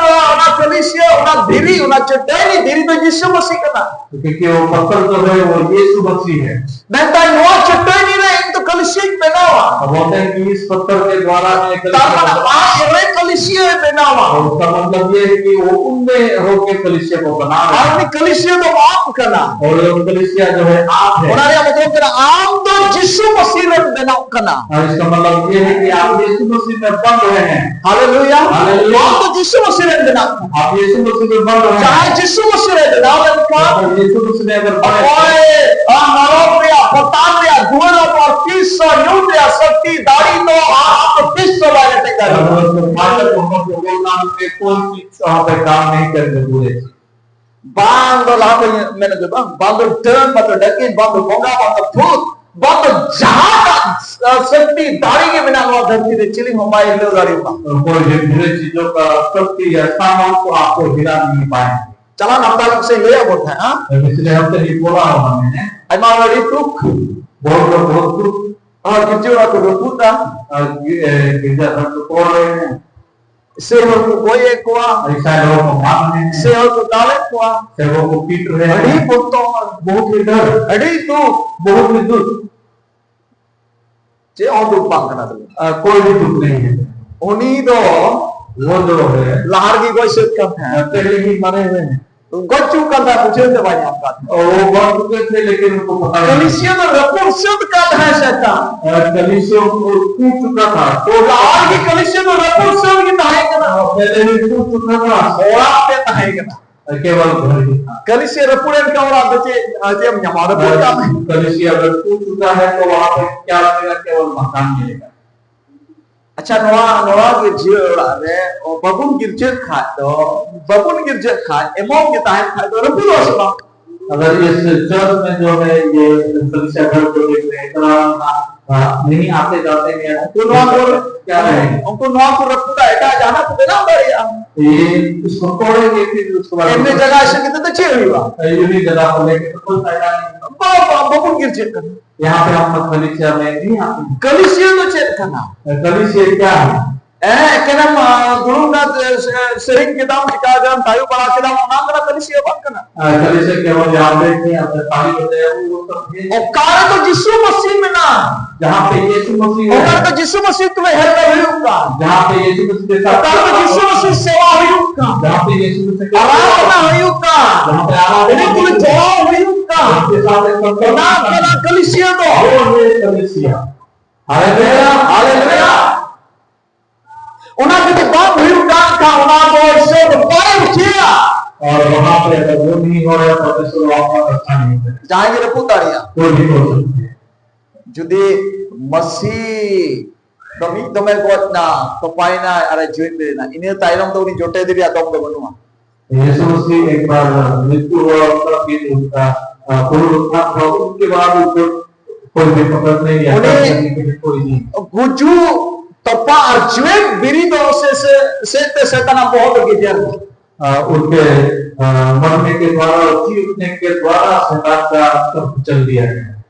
ᱚᱱᱟ ᱠᱟᱹᱞᱤᱥᱤᱭᱟᱹ, ᱚᱱᱟ ᱫᱷᱤᱨᱤ, ᱚᱱᱟ ᱪᱟᱹᱴᱟᱹᱱᱤ ᱫᱷᱤᱨᱤ ᱫᱚ ᱡᱤᱥᱩ ᱢᱟᱹᱥᱤ ᱠᱟᱱᱟ। क्योंकि वो पत्थर जो है, वो यीशु मसीह है। ᱢᱮᱱᱫᱟᱭ, ᱱᱚᱣᱟ ᱪᱟᱹᱴᱟᱹᱱᱤ ᱨᱮ ᱤᱧ ᱫᱚ ᱠᱟᱹᱞᱤᱥᱤᱭᱟᱹᱧ ᱵᱮᱱᱟᱣᱟ। अब बोलते हैं कि इस पत्थर के द्वारा मैं ᱛᱟᱨ ᱢᱟᱱᱮ, ᱠलीसिया ᱟᱡ ᱨᱮ ᱠᱟᱹᱞᱤᱥᱤᱭᱟᱹ ᱵᱮᱱᱟᱣᱟ᱾ और उसका मतलब ये है कि वो उनमें होके कलीसिया को बना रहे हैं। ᱟᱨ ᱩᱱᱤ ᱠᱟᱹᱞᱤᱥᱤᱭᱟᱹ ᱫᱚ ᱟᱢ ᱠᱟᱱᱟ᱾ और वो कलीसिया जो है, आप है। ᱚᱱᱟ ᱨᱮᱭᱟᱜ ᱢᱚᱛᱞᱚᱵ ᱠᱟᱱᱟ, ᱟᱢ ᱫᱚ ᱡᱤᱥᱩ ᱢᱟᱹᱥᱤ ᱨᱮᱱ ᱵᱮᱱᱟᱣ ᱠᱟᱱᱟ᱾ और इसका मतलब ये है कि आप यीशु मसीह में बन रहे हैं। ᱦᱟᱞᱮᱞᱩᱭᱟ᱾ ᱦᱟᱞᱮᱞᱩᱭᱟ᱾ ᱟᱢ ᱫᱚ ᱡᱤᱥᱩ ᱢᱟᱹᱥᱤ ᱨᱮᱱ ᱵᱮᱱᱟᱣ ᱠᱟᱱᱟ᱾ आप यीशु मसीह में बन रहे हैं। ᱡᱟᱦᱟᱸᱭ ᱡᱤᱥᱩ ᱢᱟᱹᱥᱤ ᱨᱮ ᱵᱮᱱᱟᱣ ᱞᱮᱱᱠᱷᱟᱱ, ᱟᱨ ᱡᱤᱥᱩ ᱢᱟᱹᱥᱤ ᱨᱮ ᱚᱠᱚᱭ ᱟᱨ ᱱᱚᱨᱚᱠ ᱨᱮᱭᱟᱜ, ᱯᱟᱛᱟᱞ ᱨᱮᱭᱟᱜ, ᱫᱩᱣᱟᱹᱨ ᱟᱨ ᱛᱤᱥ ᱦᱚᱸ ᱧᱩᱨ ᱨᱮᱭᱟᱜ ᱥᱚᱠᱛᱤ, ᱫᱟᱲᱮ ᱫᱚ ᱟᱢ ᱫᱚ ᱛᱤᱥ ᱦᱚᱸ ᱵᱟᱭ ᱨᱮᱴᱮᱡ ᱫᱟᱲᱮᱭᱟᱜᱼᱟ᱾ ᱵᱟᱝ ᱫᱚ ᱞᱟᱦᱟ ᱠᱷᱚᱱ ᱢᱮᱱ ᱟᱹᱜᱩ, ᱵᱟᱝ, ᱵᱟᱝ ᱫᱚ ᱰᱟᱹᱠᱤᱱ, ᱵᱟᱝ ᱫᱚ ᱵᱚᱸᱜᱟ, ᱵᱟᱝ ᱫᱚ ᱵᱷᱩᱛ, ᱵᱟᱝ ᱫᱚ ᱡᱟᱦᱟᱸ ᱥᱚᱠᱛᱤ ᱫᱟᱲᱮ ᱜᱮ ᱢᱮᱱᱟᱜ ᱱᱚᱣᱟ ᱫᱷᱟᱹᱨᱛᱤ ᱨᱮ, ᱪᱤᱞᱤ ᱦᱚᱸ ᱵᱟᱭ ᱦᱤᱞᱟᱹᱣ ᱫᱟᱲᱮᱭᱟᱜᱼᱟ᱾ ᱚᱠᱚᱭ ᱜᱮ ᱵᱩᱨᱟᱹ ᱪᱤᱡᱚ ᱠᱟ ᱥᱚᱠᱛᱤ ᱭᱟ ᱥᱟᱢᱟᱱ ᱠᱚ ᱟᱯᱠᱚ ᱦᱤᱞᱟ ᱱᱟᱦᱤ ᱯᱟᱭᱮᱸᱜᱮ᱾ ᱪᱟᱞᱟᱣ ᱦᱟᱯᱛᱟ ᱞᱟᱹᱜᱤᱫ ᱥᱮ ᱞᱟᱹᱭ ᱟᱵᱚᱱ ᱛᱟᱦᱮᱸᱜᱼᱟ᱾ ᱯᱤᱪᱷᱞᱮ ᱦᱟᱯᱛᱮ ᱦᱤ ᱵᱚᱞᱟ ᱦᱚᱸ ᱢᱮᱱᱮ᱾ ᱟᱭᱢᱟ ᱦᱚᱲ ᱟᱹᱰᱤ ᱫᱩᱠ᱾ ᱵᱚᱦᱩᱛ ᱞᱚᱜ ᱵᱚᱦᱩᱛ ᱫᱩᱠ᱾ ᱟᱨ ᱜᱤᱨᱡᱟᱹ ᱚᱲᱟᱜ ᱠᱚ ᱨᱟᱹᱯᱩᱫ ᱫᱟ᱾ ᱟᱨ ᱜᱤ-, ᱮ, ᱜᱤᱨᱡᱟ ᱜᱷᱟᱴ ᱠᱚ ᱛᱚᱲ ᱨᱮ᱾ ᱥᱮ ᱦᱚᱲ ᱠᱚ ᱜᱚᱡ ᱮᱫ ᱠᱚᱣᱟ᱾ ᱟᱨ ᱤᱥᱟᱭ ᱦᱚᱲ ᱠᱚ ᱢᱟᱨ ᱨᱮ᱾ ᱥᱮ ᱦᱚᱲ ᱠᱚ ᱫᱟᱞ ᱮᱫ ᱠᱚᱣᱟ᱾ ᱥᱮ ᱦᱚᱲ ᱠᱚ ᱯᱤᱴ ᱨᱮ᱾ ᱟᱹᱰᱤ ᱵᱚᱛᱚᱨ᱾ ᱵᱚᱦᱩᱛ ᱦᱤ ᱰᱚᱨ᱾ ᱟᱹᱰᱤ ᱫᱩᱠ᱾ ᱵᱚᱦᱩᱛ ᱦᱤ ᱫᱩᱠ᱾ ᱪᱮᱫ ᱦᱚᱸ ᱫᱩᱠ ᱵᱟᱝ ᱠᱟᱱᱟ ᱛᱚᱵᱮ᱾ ᱟᱨ ᱠᱳᱭ ᱵᱷᱤ ᱫᱩᱠ ᱱᱟᱦᱤ ᱦᱟᱭ᱾ ᱩᱱᱤ ᱫᱚ ᱞᱟᱦᱟ ᱨᱮᱜᱮ ᱜᱚᱡ ᱥᱟᱹᱛ ᱠᱟᱱ ᱛᱟᱦᱮᱸᱫ᱾ ᱯᱮᱦᱞᱮ ᱦᱤ ᱢᱟᱨᱮ ᱦᱩᱭ ᱦᱟᱭ᱾ ᱜᱚᱡ ᱪᱩᱠ ᱠᱟᱱ ᱛᱟᱦᱮᱸᱫ, ᱵᱩᱡᱷᱟᱹᱣ ᱛᱮ ᱵᱟᱭ ᱧᱟᱢ ᱠᱟᱱ ᱛᱟᱦᱮᱸᱫ᱾ ᱠᱟᱹᱞᱤᱥᱤᱭᱟ ᱫᱚ ᱨᱟᱹᱯᱩᱫ ᱥᱟᱹᱛ ᱠᱟᱱ ᱛᱟᱦᱮᱸᱫ ᱥᱮᱛᱟ᱾ ᱠᱟᱹᱞᱤᱥᱤᱭᱟ ᱠᱚ ᱴᱩᱴ ᱪᱩᱠᱟ ᱛᱷᱟ᱾ ᱛᱚ ᱞᱟᱦᱟ ᱨᱮᱜᱮ ᱠᱟᱹᱞᱤᱥᱤᱭᱟ ᱫᱚ ᱨᱟᱹᱯᱩᱫ ᱥᱟᱹᱛ ᱜᱮ ᱛᱟᱦᱮᱸ ᱠᱟᱱᱟ᱾ ᱯᱮᱦᱞᱮ ᱦᱤ ᱴᱩᱴ ᱪᱩᱠᱟ ᱛᱷᱟ᱾ ᱚᱲᱟᱜ ᱛᱮ ᱛᱟᱦᱮᱸ ᱠᱟᱱᱟ᱾ केवल घर ही था। ᱠᱟᱹᱞᱤᱥᱤᱭᱟ ᱨᱟᱹᱯᱩᱫ ᱮᱱ ᱠᱷᱟᱱ ᱚᱲᱟᱜ ᱫᱚ ᱪᱮᱫ, ᱪᱮᱫ ᱮᱢ ᱧᱟᱢᱟ? ᱨᱟᱹᱯᱩᱫ ᱠᱟᱜ ᱢᱮ᱾ कलीसिया अगर टूट चुका है तो वहां पे क्या मिलेगा? केवल मकान मिलेगा। ᱟᱪᱪᱷᱟ, ᱱᱚᱣᱟ, ᱱᱚᱣᱟ ᱜᱤᱨᱡᱟᱹ ᱚᱲᱟᱜ ᱨᱮ ᱵᱟᱵᱚᱱ ᱜᱤᱨᱡᱟᱹᱜ ᱠᱷᱟᱡ ᱫᱚ, ᱵᱟᱵᱚᱱ ᱜᱤᱨᱡᱟᱹᱜ ᱠᱷᱟᱡ, ᱮᱢᱚᱱ ᱜᱮ ᱛᱟᱦᱮᱱ ᱠᱷᱟᱡ ᱫᱚ ᱨᱟᱹᱯᱩᱫᱚᱜᱼᱟ ᱥᱮ ᱵᱟᱝ? अगर इस चर्च में जो है ये कलीसिया घर को देख रहे हैं, इतना, हाँ, नहीं आते जाते हैं, ᱩᱱᱠᱩ ᱱᱚᱣᱟ ᱠᱚ, क्या रहेगा? ᱩᱱᱠᱩ ᱱᱚᱣᱟ ᱠᱚ ᱨᱟᱹᱯᱩᱫᱟ, ᱮᱴᱟᱜ ᱡᱟᱦᱟᱱᱟᱜ ᱠᱚ ᱵᱮᱱᱟᱣ ᱫᱟᱲᱮᱭᱟᱜᱼᱟ᱾ ये इसको तोड़ेंगे, फिर उसके बाद ᱮᱢᱱᱤ ᱡᱟᱭᱜᱟ ᱮᱥᱮ ᱠᱟᱛᱮ ᱫᱚ ᱪᱮᱫ ᱦᱩᱭᱩᱜᱼᱟ? यूं ही जगह को लेके तो कोई फायदा नहीं होगा। ᱵᱟ-, ᱵᱟ-, ᱵᱟᱵᱚᱱ ᱜᱤᱨᱡᱟᱹᱜ ᱠᱟᱱᱟ। यहाँ पे हम कलीसिया में नहीं आते हैं। ᱠᱟᱹᱞᱤᱥᱤᱭᱟᱹ ᱫᱚ ᱪᱮᱫ ᱠᱟᱱᱟ? कलीसिया क्या है? ᱮᱦᱮᱸ, ᱮᱠᱮᱱᱮᱢ, ᱟ, ᱫᱩᱲᱩᱵ ᱱᱟ, ᱥᱮ-, ᱥᱮᱨᱮᱧ ᱠᱮᱫᱟᱢ, ᱪᱤᱠᱟ ᱠᱮᱫᱟᱢ, ᱛᱟᱭᱚᱢ ᱵᱟᱲᱟ ᱠᱮᱫᱟᱢ, ᱚᱱᱟ ᱠᱟᱱᱟ ᱠᱟᱹᱞᱤᱥᱤᱭᱟᱹ ᱵᱟᱝ ᱠᱟᱱᱟ᱾ ᱟᱨ ᱠᱟᱹᱞᱤᱥᱤᱭᱟᱹ ᱠᱮᱵᱚᱞ ᱡᱟᱦᱟᱸ ᱯᱮ ᱠᱤ ᱟᱯᱮ ᱯᱟᱹᱦᱤᱞ ᱠᱚᱛᱮ ᱩᱱ ᱚᱠᱛᱚ ᱜᱮ᱾ ᱚᱠᱟ ᱨᱮᱫᱚ ᱡᱤᱥᱩ ᱢᱟᱹᱥᱤ ᱢᱮᱱᱟᱜᱼᱟ? ᱡᱟᱦᱟᱸ ᱯᱮ ᱭᱤᱥᱩ ᱢᱟᱹᱥᱤ ᱚᱠᱟ ᱨᱮᱫᱚ ᱡᱤᱥᱩ ᱢᱟᱹᱥᱤ ᱛᱩᱞᱩᱡ ᱦᱮᱡ ᱦᱩᱭᱩᱜ ᱠᱟᱱ? ᱡᱟᱦᱟᱸ ᱯᱮ ᱭᱤᱥᱩ ᱢᱟᱹᱥᱤ ᱚᱠᱟ ᱨᱮᱫᱚ ᱡᱤᱥᱩ ᱢᱟᱹᱥᱤ ᱥᱮᱵᱟ ᱦᱩᱭᱩᱜ ᱠᱟᱱ? ᱡᱟᱦᱟᱸ ᱯᱮ ᱭᱤᱥᱩ ᱢᱟᱹᱥᱤ ᱟᱨᱟᱫᱷᱱᱟ ᱦᱩᱭᱩᱜ ᱠᱟᱱ? ᱡᱟᱦᱟᱸ ᱯᱮ ᱟᱨᱟᱫᱷᱱᱟ ᱩᱱᱤ ᱛᱩᱞᱩᱡ ᱡᱚᱲᱟᱣ ᱦᱩᱭᱩᱜ ᱠᱟᱱ? ᱡᱟᱦᱟᱸ ᱯᱮ ᱥᱟᱶᱛᱮ ᱥᱚᱢᱯᱚᱨᱠᱚ ᱚᱱᱟ ᱠᱟᱱᱟ ᱠᱟᱹᱞᱤᱥᱤᱭᱟᱹ ᱫᱚ᱾ ᱦᱟᱞᱮᱞᱩᱭᱟ, ᱦᱟᱞᱮᱞᱩᱭᱟ᱾ ᱚᱱᱟ ᱡᱩᱫᱤ ᱵᱟᱝ ᱦᱩᱭᱩᱜ ᱠᱟᱱ ᱠᱷᱟᱱ, ᱚᱱᱟ ᱫᱚ ᱤᱥᱚᱨ ᱫᱚ ᱵᱟᱭ ᱨᱩᱠᱷᱤᱭᱟ᱾ और वहाँ पे अगर वो नहीं हो रहा है, परमेश्वर वहाँ पर रक्षा नहीं करेगा। ᱡᱟᱦᱟᱸᱭ ᱜᱮ ᱨᱟᱹᱯᱩᱫ ᱫᱟᱲᱮᱭᱟᱜᱼᱟ। कोई भी तोड़ सकते हैं। ᱡᱩᱫᱤ ᱢᱟᱹᱥᱤ ᱫᱚ ᱢᱤᱫ ᱫᱚᱢᱮ ᱜᱚᱡ ᱱᱟ, ᱛᱚᱯᱟᱭᱱᱟᱭ ᱟᱨᱮ ᱡᱤᱣᱮᱫ ᱵᱮᱨᱮᱫ ᱮᱱᱟ, ᱤᱱᱟᱹ ᱛᱟᱭᱱᱚᱢ ᱫᱚ ᱩᱱᱤ ᱡᱚᱴᱮᱫ ᱨᱮᱭᱟᱜ ᱫᱚᱢ ᱫᱚ ᱵᱟᱹᱱᱩᱜᱼᱟ। यीशु मसीह एक बार मृत्यु हुआ उसका, फिर उनका, अ, पुनरुत्थान हुआ, उसके बाद उसको कोई भी पकड़ नहीं लिया, उन्हें करने के लिए कोई नहीं। ᱜᱩᱡᱩᱜ, ᱛᱚᱯᱟ ᱟᱨ ᱡᱤᱣᱮᱫ ᱵᱮᱨᱮᱫᱚᱜ ᱥᱮ, ᱥᱮ, ᱥᱮᱫ ᱛᱮ ᱥᱮᱛᱟᱱᱟᱜ ᱵᱚᱦᱚᱜ ᱫᱚ ᱜᱮᱡᱮᱨ ᱮᱱᱟ। अ, उनके, अ, मरने के द्वारा और जी उठने के द्वारा शैतान का सब चल दिया गया।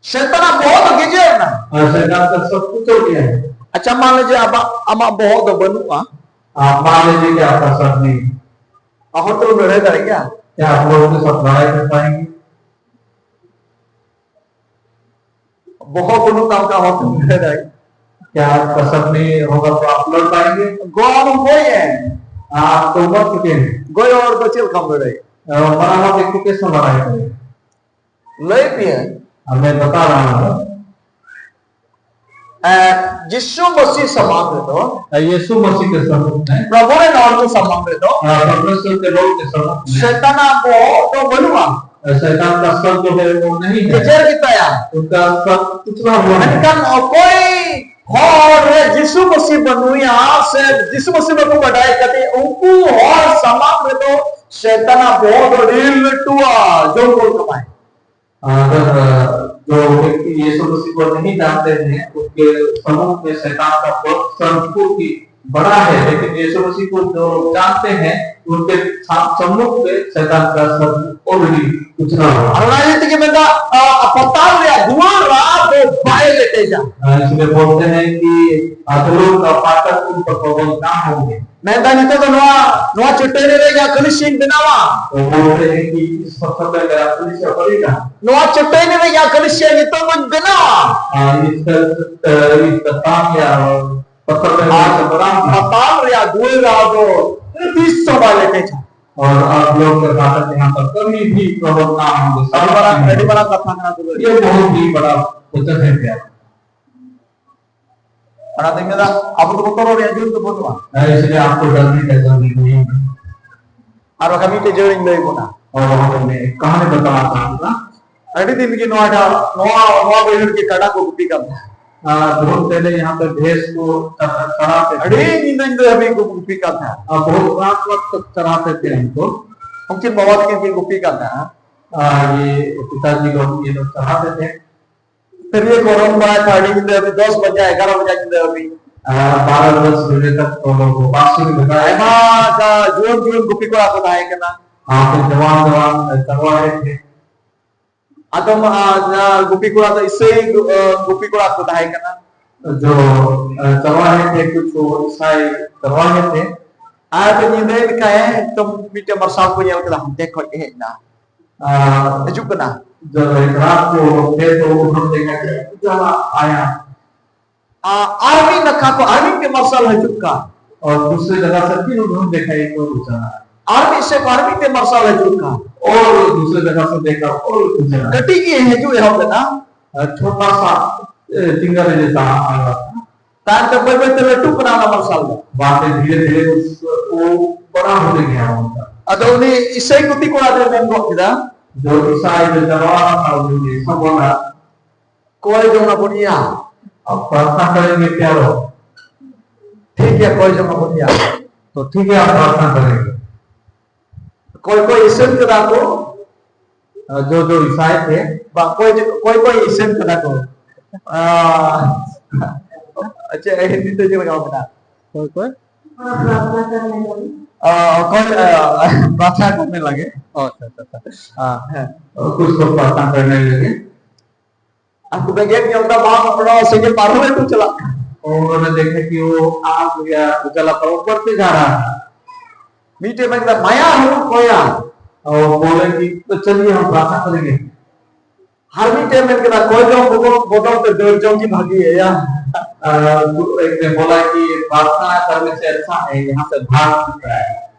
ᱥᱮᱛᱟᱱᱟᱜ ᱵᱚᱦᱚᱜ ᱫᱚ ᱜᱮᱡᱮᱨ ᱮᱱᱟ। ᱟᱨ ᱥᱮᱛᱟᱱ ᱫᱚ ᱥᱚᱵ ᱠᱩᱪᱚᱞ ᱜᱮᱭᱟ। ᱟᱪᱪᱷᱟ, ᱢᱟᱱ ᱞᱮᱡᱮ ᱟᱢᱟᱜ, ᱟᱢᱟᱜ ᱵᱚᱦᱚᱜ ᱫᱚ ᱵᱟᱹᱱᱩᱜᱼᱟ। आप मान लीजिए कि आपका सर नहीं। ᱟᱨ ᱦᱚᱲ ᱛᱮᱵᱚᱱ ᱞᱟᱹᱲᱦᱟᱹᱭ ᱫᱟᱲᱮᱭᱟᱜ ᱜᱮᱭᱟ? क्या आप लोगों के साथ लड़ाई कर पाएंगे? ᱵᱚᱦᱚᱜ ᱵᱟᱹᱱᱩᱜ ᱛᱟᱢ ᱠᱷᱟᱱ ᱦᱚᱲ ᱛᱮᱢ ᱞᱟᱹᱲᱦᱟᱹᱭ ᱫᱟᱲᱮᱭᱟᱜ ᱜᱮᱭᱟ? क्या आपका सर नहीं होगा तो आप लड़ पाएंगे? ᱜᱚᱡ ᱮᱱ। आप तो मर चुके हैं। ᱜᱚᱡ ᱦᱚᱲ ᱫᱚ ᱪᱮᱫ ᱞᱮᱠᱟᱢ ᱞᱟᱹᱲᱦᱟᱹᱭ? ᱢᱟᱨᱟ ᱦᱚᱲ ᱫᱚ ᱠᱮᱥᱮ ᱞᱟᱲᱟᱭ ᱠᱚᱨᱮ? ᱞᱟᱹᱭ ᱯᱮᱭᱟᱹᱧ᱾ ᱟᱨ ᱢᱮ ᱵᱟᱛᱟ ᱨᱟᱦᱟ ᱦᱩᱸ᱾ ᱮ, ᱡᱤᱥᱩ ᱢᱟᱹᱥᱤ ᱥᱟᱢᱟᱝ ᱨᱮᱫᱚ, ᱭᱤᱥᱩ ᱢᱟᱹᱥᱤ ᱠᱮ ᱥᱟᱢᱟᱝ ᱢᱮ, ᱯᱨᱚᱵᱷᱩ ᱨᱮᱱ ᱦᱚᱲ ᱠᱚ ᱥᱟᱢᱟᱝ ᱨᱮᱫᱚ, ᱟᱨ ᱯᱨᱚᱵᱷᱩ ᱨᱮᱱ ᱦᱚᱲ ᱠᱚ ᱥᱟᱢᱟᱝ ᱨᱮ ᱥᱮᱛᱟᱱᱟᱜ ᱵᱚᱦᱚᱜ ᱫᱚ ᱵᱟᱹᱱᱩᱜᱼᱟ᱾ ᱥᱮᱛᱟᱱ ᱠᱟ ᱥᱟᱨ ᱡᱚ ᱦᱮ ᱣᱚ ᱱᱟᱦᱤ ᱦᱮ᱾ ᱜᱮᱡᱮᱨ ᱜᱮᱛᱟᱭᱟ᱾ ᱩᱱᱠᱟ ᱥᱟᱨ ᱩᱪᱷᱞᱟ ᱦᱩᱣᱟ ᱦᱮ᱾ ᱢᱮᱱᱠᱷᱟᱱ ᱚᱠᱚᱭ ᱦᱚᱲ ᱨᱮ ᱡᱤᱥᱩ ᱢᱟᱹᱥᱤ ᱵᱟᱹᱱᱩᱭᱟ ᱥᱮ ᱡᱤᱥᱩ ᱢᱟᱹᱥᱤ ᱵᱟᱠᱚ ᱵᱟᱰᱟᱭ ᱠᱟᱫᱮ, ᱩᱱᱠᱩ ᱦᱚᱲ ᱥᱟᱢᱟᱝ ᱨᱮᱫᱚ ᱥᱮᱛᱟᱱᱟᱜ ᱵᱚᱦᱚᱜ ᱫᱚ ᱟᱹᱰᱤ ᱞᱟᱹᱴᱩᱣᱟ, ᱡᱚᱢ ᱜᱚᱫ ᱠᱟᱢᱟᱭ᱾ अगर, अ, जो व्यक्ति यीशु मसीह को नहीं जानते हैं, उनके समूह में शैतान का बहुत संकुल की बड़ा है, लेकिन यीशु मसीह को जो जानते हैं, उनके सा-, सम्मुख में शैतान का सर already उछला हुआ है। ᱟᱨ ᱚᱱᱟ ᱤᱭᱟᱹ ᱛᱮᱜᱮ ᱢᱮᱱᱫᱟ, ᱟ, ᱯᱟᱛᱟᱞ ᱨᱮᱭᱟᱜ ᱫᱩᱣᱟᱹᱨ ᱨᱟᱜ ᱫᱚ ᱵᱟᱭ ᱞᱮ ᱮᱴᱮᱡᱟ᱾ इसलिए बोलते हैं कि अधरों का फाटक उन पर प्रबल ना होंगे। ᱢᱮᱱᱫᱟ, ᱱᱤᱛᱚᱜ ᱫᱚ ᱱᱚᱣᱟ, ᱱᱚᱣᱟ ᱪᱟᱹᱴᱟᱹᱱᱤ ᱨᱮ ᱤᱧᱟᱹᱜ ᱠᱟᱹᱞᱤᱥᱤᱧ ᱵᱮᱱᱟᱣᱟ᱾ वो बोलते हैं कि इस पत्थर पे मेरा कलीसिया पड़ेगा। ᱱᱚᱣᱟ ᱪᱟᱹᱴᱟᱹᱱᱤ ᱨᱮ ᱤᱧᱟᱹᱜ ᱠᱟᱹᱞᱤᱥᱤᱭᱟ ᱧᱩᱛᱩᱢ ᱤᱧ ᱵᱮᱱᱟᱣᱟ᱾ हाँ, इस, इस चट्टान या पत्थर पे ᱟᱨ ᱠᱟᱞᱤᱥᱤᱭᱟ ᱵᱮᱱᱟᱣ᱾ ᱯᱟᱛᱟᱞ ᱨᱮᱭᱟᱜ ᱫᱩᱣᱟᱹᱨ ᱨᱮ ᱟᱫᱚ ᱛᱤᱥ ᱦᱚᱸ ᱵᱟᱭ ᱮᱴᱮᱡᱟ᱾ और आप लोग के फाटक यहाँ पर कभी भी प्रबल ना होंगे। ᱟᱹᱰᱤ ᱢᱟᱨᱟᱝ, ᱟᱹᱰᱤ ᱢᱟᱨᱟᱝ ᱠᱟᱛᱷᱟ ᱠᱟᱱᱟ ᱫᱩᱞᱟᱹᱲ᱾ ये बहुत ही बड़ा वचन है प्यार। ᱚᱱᱟᱛᱮᱧ ᱢᱮᱱᱫᱟ, ᱟᱵᱚ ᱫᱚ ᱵᱚᱛᱚᱨᱚᱜ ᱨᱮᱭᱟᱜ ᱡᱩᱱ ᱫᱚ ᱵᱟᱹᱱᱩᱜᱼᱟ᱾ इसलिए आपको डरने का जरूरत नहीं है। ᱟᱨ ᱵᱟᱠᱷᱟᱱ ᱢᱤᱫᱴᱮᱡ ᱡᱟᱹᱲᱤᱧ ᱞᱟᱹᱭ ᱟᱵᱚᱱᱟ᱾ और वहाँ पे मैं कहानी बताना चाहूंगा। ᱟᱹᱰᱤ ᱫᱤᱱ ᱜᱮ ᱱᱚᱣᱟ ᱡᱟᱦᱟᱸ, ᱱᱚᱣᱟ, ᱱᱚᱣᱟ ᱵᱟᱹᱭᱦᱟᱹᱲ ᱜᱮ ᱠᱟᱰᱟ ᱠᱚ ᱜᱩᱯᱤ ᱠᱟᱱ ᱛᱟᱦᱮᱸᱫ᱾ ᱟᱨ ᱵᱚᱦᱩᱛ ᱯᱮᱦᱞᱮ ᱭᱟᱦᱟᱸ ᱯᱮ ᱵᱷᱮᱸᱥ ᱠᱚ ᱪᱟᱨᱟ, ᱪᱟᱨᱟ ᱯᱮ ᱟᱹᱰᱤ ᱧᱤᱫᱟᱹ ᱧᱤᱫᱟᱹ ᱦᱟᱹᱵᱤᱡ ᱠᱚ ᱜᱩᱯᱤ ᱠᱟᱱ ᱛᱟᱦᱮᱸᱫ᱾ ᱟᱨ ᱵᱚᱦᱩᱛ ᱨᱟᱛ ᱨᱟᱛ ᱛᱚᱠ ᱪᱟᱨᱟᱛᱮ ᱛᱷᱮ ᱩᱱᱠᱩ᱾ ᱩᱱᱠᱤᱱ ᱵᱟᱵᱟ ᱛᱟᱹᱠᱤᱱ ᱠᱤᱱ ᱜᱩᱯᱤ ᱠᱟᱱ ᱛᱟᱦᱮᱸᱫ᱾ ᱟᱨ ᱭᱮ ᱯᱤᱛᱟᱡᱤ ᱞᱳᱜ ᱭᱮ ᱞᱳᱜ ᱪᱟᱨᱟᱛᱮ ᱛᱷᱮ᱾ ᱛᱤᱨᱭᱳ ᱠᱚ ᱚᱨᱚᱝ ᱵᱟᱲᱟᱭ ᱛᱟᱦᱮᱸᱫ ᱟᱹᱰᱤ ᱧᱤᱫᱟᱹ ᱦᱟᱹᱵᱤᱡ, ᱫᱚᱥ ᱵᱟᱡᱟ, ᱮᱜᱟᱨᱚ ᱵᱟᱡᱟ ᱧᱤᱫᱟᱹ ᱦᱟᱹᱵᱤᱡ᱾ ᱟᱨ ᱵᱟᱨᱚ ᱫᱚᱥ ᱵᱟᱡᱮ ᱛᱚᱠ ᱛᱚ ᱞᱳᱜ ᱵᱟᱥ ᱥᱩᱨᱩ ᱞᱮᱫᱟ᱾ ᱟᱭᱢᱟ ᱡᱩᱣᱟᱹᱱ ᱡᱩᱣᱟᱹᱱ ᱜᱩᱯᱤ ᱠᱚᱲᱟ ᱠᱚ ᱛᱟᱦᱮᱸ ᱠᱟᱱᱟ᱾ ᱟᱨ ᱡᱟᱣᱟᱱ ᱡᱟᱣᱟᱱ ᱪᱟᱨᱣᱟᱦᱮ ᱛᱷᱮ᱾ ᱟᱫᱚᱢ, ᱟ, ᱜᱩᱯᱤ ᱠᱚᱲᱟ ᱫᱚ ᱤᱥᱟᱹᱭ ᱜᱩ-, ᱟ, ᱜᱩᱯᱤ ᱠᱚᱲᱟ ᱠᱚ ᱛᱟᱦᱮᱸ ᱠᱟᱱᱟ᱾ ᱡᱚ, ᱟ, ᱪᱟᱨᱣᱟᱦᱮ ᱛᱷᱮ, ᱠᱩᱪᱷᱩ ᱤᱥᱟᱭ ᱪᱟᱨᱣᱟᱦᱮ ᱛᱷᱮ᱾ ᱟᱨ ᱧᱤᱫᱟᱹ ᱞᱮᱠᱟᱭ ᱮᱠᱫᱚᱢ ᱢᱤᱫᱴᱮᱱ ᱢᱟᱨᱥᱟᱞ ᱠᱚ ᱧᱮᱞ ᱠᱮᱫᱟ, ᱦᱟᱱᱛᱮ ᱠᱷᱚᱡ ᱜᱮ ᱦᱮᱡ ᱮᱱᱟ᱾ ᱟᱨ ᱦᱤᱡᱩᱜ ᱠᱟᱱᱟ᱾ ᱡᱚ ᱨᱟᱛ ᱠᱚ ᱛᱷᱮ ᱛᱚ ᱩᱱᱦᱚᱸ ᱫᱮᱠᱷᱟ ᱠᱮᱫᱟ, ᱪᱟᱞᱟᱜ ᱟᱭᱟ᱾ ᱟᱨ ᱢᱤᱫ ᱱᱟᱠᱷᱟ ᱠᱷᱚᱱ ᱟᱨ ᱢᱤᱫᱴᱮᱱ ᱢᱟᱨᱥᱟᱞ ᱦᱤᱡᱩᱜ ᱠᱟᱱ᱾ और दूसरे जगह से फिर उन्होंने देखा एक और उजाला। ᱟᱨ ᱢᱤᱫ ᱥᱮᱫ ᱠᱷᱚᱱ ᱟᱨ ᱢᱤᱫᱴᱮᱱ ᱢᱟᱨᱥᱟᱞ ᱦᱤᱡᱩᱜ ᱠᱟᱱ᱾ और दूसरे जगह से देखा और उजाला। ᱠᱟᱹᱴᱤᱡ ᱜᱮ ᱦᱤᱡᱩᱜ ᱮᱦᱚᱵ ᱞᱮᱱᱟ᱾ छोटा सा, ए, चिंगारी जैसा आ रहा था। ᱛᱟᱭᱚᱢ ᱛᱮ ᱵᱟᱹᱭ ᱵᱟᱹᱭ ᱛᱮ ᱞᱟᱹᱴᱩᱜ ᱠᱟᱱᱟ ᱚᱱᱟ ᱢᱟᱨᱥᱟᱞ ᱫᱚ᱾ बाद में धीरे धीरे उस, वो बड़ा होते गया उनका। ᱟᱫᱚ ᱩᱱᱤ ᱤᱥᱟᱹᱭ ᱜᱩᱯᱤ ᱠᱚᱲᱟ ᱫᱚᱭ ᱢᱮᱱ ᱜᱚᱫ ᱠᱮᱫᱟ, जो ईसाई जो चरवाहा था, उन्होंने ऐसा बोला, ᱠᱚᱭ ᱡᱚᱝ ᱟᱵᱚᱱ ᱭᱟ᱾ अब प्रार्थना करेंगे प्यारो। ᱴᱷᱤᱠ ᱜᱮᱭᱟ, ᱠᱚᱭ ᱡᱚᱝ ᱟᱵᱚᱱ ᱭᱟ᱾ तो ठीक है, आप प्रार्थना करेंगे। ᱠᱚᱭ ᱠᱚᱭ ᱤᱥᱤᱱ ᱠᱟᱫᱟ ᱠᱚ᱾ ᱟᱨ ᱡᱚ ᱡᱚ ᱤᱥᱟᱭ ᱛᱮ᱾ ᱵᱟᱝ, ᱠᱚᱭ ᱡᱚ-, ᱠᱚᱭ ᱠᱚᱭ ᱤᱥᱤᱱ ᱠᱟᱫᱟ ᱠᱚ᱾ ᱟᱨ, ᱟᱪᱪᱷᱟ, ᱦᱤᱱᱫᱤ ᱛᱮ ᱪᱮᱫ ᱞᱮᱠᱟ ᱢᱮᱱᱟᱜᱼᱟ? ᱠᱚᱭ ᱠᱚᱭ? प्रार्थना करने लगे। ᱟᱨ, ᱠᱚᱭ, ᱟᱨ, प्रार्थना करने लगे। ᱚ, ᱟᱪᱪᱷᱟ, ᱟᱪᱪᱷᱟ, ᱟᱪᱪᱷᱟ᱾ ᱦᱮᱸ᱾ ᱦᱮᱸ᱾ कुछ लोग प्रार्थना करने लगे। ᱟᱨ ᱠᱚ ᱵᱮᱸᱜᱮᱫ ᱧᱚᱜ ᱮᱫᱟ, ᱵᱟᱝ ᱚᱱᱟ ᱥᱮᱸᱜᱮᱞ ᱯᱟᱨᱚᱢ ᱞᱮᱠᱚ ᱪᱟᱞᱟᱜ ᱠᱟᱱᱟ᱾ और उन्होंने देखा कि वो आग या उजाला पर ऊपर से जा रहा है। ᱢᱤᱫᱴᱮᱱ ᱢᱮᱱ ᱠᱮᱫᱟ, "ᱢᱟᱭᱟ ᱦᱩᱲᱩ ᱠᱚᱭᱟ᱾" और बोले कि तो चलिए हम प्रार्थना करेंगे। ᱟᱨ ᱢᱤᱫᱴᱮᱱ ᱢᱮᱱ ᱠᱮᱫᱟ, "ᱠᱚᱭ ᱡᱚᱢ ᱵᱚᱫᱚᱞ, ᱵᱚᱫᱚᱞ ᱛᱮ ᱫᱟᱹᱲ ᱡᱚᱢ ᱜᱮ ᱵᱷᱟᱜᱮᱭᱟ᱾" और एक ने बोला कि प्रार्थना करने से अच्छा है यहाँ से भाग जाए।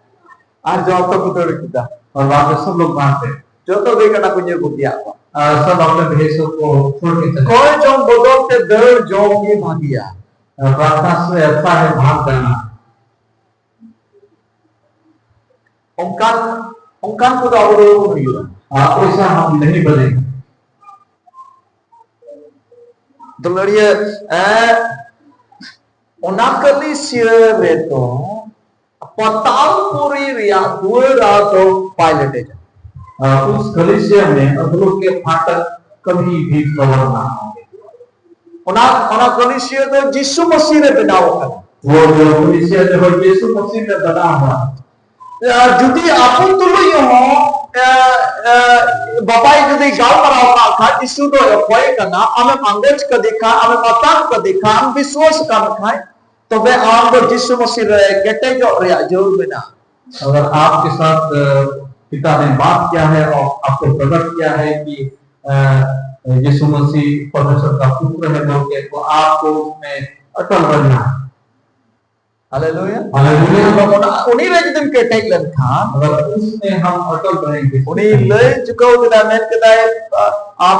ᱟᱨ ᱡᱚᱛᱚ ᱠᱚ ᱫᱟᱹᱲ ᱠᱮᱫᱟ᱾ और वहाँ पे सब लोग भाग गए। ᱡᱚᱛᱚ ᱜᱮ ᱠᱟᱴᱟ ᱠᱚ ᱧᱤᱨ ᱠᱮᱫᱟ᱾ और सब अपने भेषों को छोड़ के चले। ᱠᱚᱭ ᱡᱚᱢ ᱵᱚᱫᱚᱞ ᱛᱮ ᱫᱟᱹᱲ ᱡᱚᱢ ᱜᱮ ᱵᱷᱟᱜᱮᱭᱟ᱾ और प्रार्थना से अच्छा है भाग जाना। ᱚᱱᱠᱟᱱ, ᱚᱱᱠᱟᱱ ᱠᱚᱫᱚ ᱟᱵᱚ ᱫᱚ ᱵᱟᱵᱚᱱ ᱦᱩᱭᱩᱜᱼᱟ᱾ हाँ, वैसा हम नहीं बने। ᱫᱩᱞᱟᱹᱲᱤᱭᱟᱹ, ᱮ, ᱚᱱᱟ ᱠᱟᱹᱞᱤᱥᱤᱭᱟᱹ ᱨᱮᱫᱚ ᱯᱟᱛᱟᱞ ᱯᱩᱨᱤ ᱨᱮᱭᱟᱜ ᱫᱩᱣᱟᱹᱨ ᱫᱚ ᱵᱟᱭ ᱞᱮᱴᱮᱡᱟ᱾ हाँ, उस कलीसिया में अधोलोक के फाटक कभी भी कवर ना होंगे। ᱚᱱᱟ, ᱚᱱᱟ ᱠᱟᱹᱞᱤᱥᱤᱭᱟᱹ ᱫᱚ ᱡᱤᱥᱩ ᱢᱟᱹᱥᱤ ᱨᱮ ᱵᱮᱱᱟᱣ ᱟᱠᱟᱱᱟ᱾ वो जो कलीसिया जो है यीशु मसीह में बना हुआ है। ᱡᱩᱫᱤ ᱟᱵᱚ ᱛᱩᱞᱩᱡ ᱦᱚᱸ, ᱮ, ᱮ, ᱵᱟᱵᱟᱭ ᱡᱩᱫᱤ ᱜᱟᱞᱢᱟᱨᱟᱣ ᱠᱟᱜ ᱠᱷᱟᱡ, ᱡᱤᱥᱩ ᱫᱚ ᱚᱠᱚᱭ ᱠᱟᱱᱟ, ᱟᱢᱮᱢ ᱟᱸᱜᱚᱪ ᱠᱟᱫᱮ ᱠᱷᱟᱡ, ᱟᱢᱮᱢ ᱟᱛᱟᱝ ᱠᱟᱫᱮ ᱠᱷᱟᱡ, ᱟᱢ ᱵᱤᱥᱣᱟᱥ ᱠᱟᱱ ᱠᱷᱟᱡ, ᱛᱚᱵᱮ ᱟᱢ ᱫᱚ ᱡᱤᱥᱩ ᱢᱟᱹᱥᱤ ᱨᱮ ᱠᱮᱴᱮᱡᱚᱜ ᱨᱮᱭᱟᱜ ᱡᱟᱹᱨᱩᱲ ᱢᱮᱱᱟᱜᱼᱟ᱾ अगर आपके साथ, अ, पिता ने बात किया है और आपको प्रकट किया है कि, अ, यीशु मसीह परमेश्वर का पुत्र है बोल के, तो आपको उसमें अटल रहना है। हालेलुया। हालेलुया। ᱟᱫᱚ ᱚᱱᱟ, ᱩᱱᱤ ᱨᱮ ᱡᱩᱫᱤᱢ ᱠᱮᱴᱮᱡ ᱞᱮᱱᱠᱷᱟᱱ, अगर उसमें हम अटल रहेंगे, ᱩᱱᱤ ᱞᱟᱹᱭ ᱪᱩᱠᱟᱹᱣ ᱠᱮᱫᱟᱭ, ᱢᱮᱱ ᱠᱮᱫᱟᱭ, ᱟ, ᱟ,